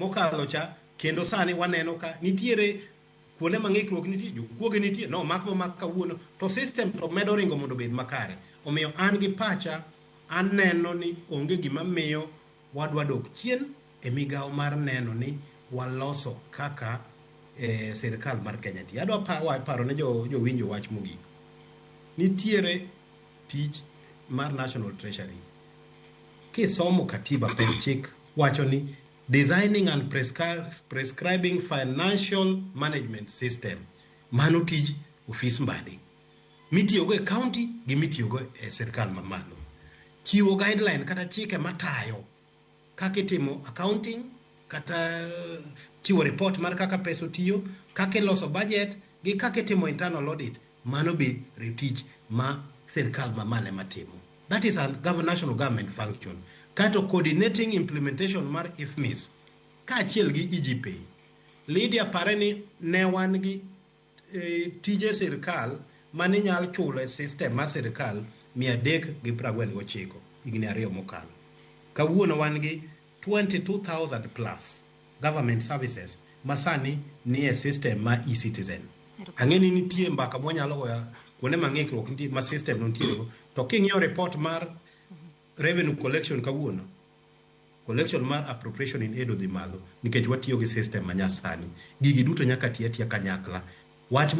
Mokalo cha kendo sani waneno ka nitiere kuonde ma ng'ikruok nitie, jokuoge nitie, no mak momak kawuono to system to medo ringo mondo obed makare. Omiyo an gi pacha aneno ni onge gima miyo wadwa dok chien e migawo mar neno ni waloso kaka sirkal mar Kenya tiyo. Adwa paro ne jowinjo wach mogik. Nitiere tich mar National Treasury. Kisomo katiba pend chik wacho ni designing and prescribing financial management system. Mano tij ofis Mbadi. Mitiyogo e county gi mitiyogo e sirkal mamalo. Chiwo guideline kata chike matayo kaka itimo accounting kata chiwo report mar kaka pesa otiyo, kaka iloso budget gi kaka itimo internal audit. Mano be tich ma sirkal mamalo ema timo. That is a national government function. Kato coordinating implementation mar IFMIS kaachiel gi EGPay. Lydia, pare ni ne wan gi tije sirkal mane nyal chulo e system mar sirkal 349 higni 2 mokalo. Kawuono wan gi 22,000 plus government services masani nie system ma e-citizen. Ang'e ni nitie mbaka mwanyalo goyo kuonde ma ng'ikruok nitie ma system no nitiere go. To king'iyo report mar revenue collection kawuono, collection mar appropriation in aid odhi malo nikech watiyo gi system manyasani. Gigi duto nyaka ti atiya kanyakla. Wach moro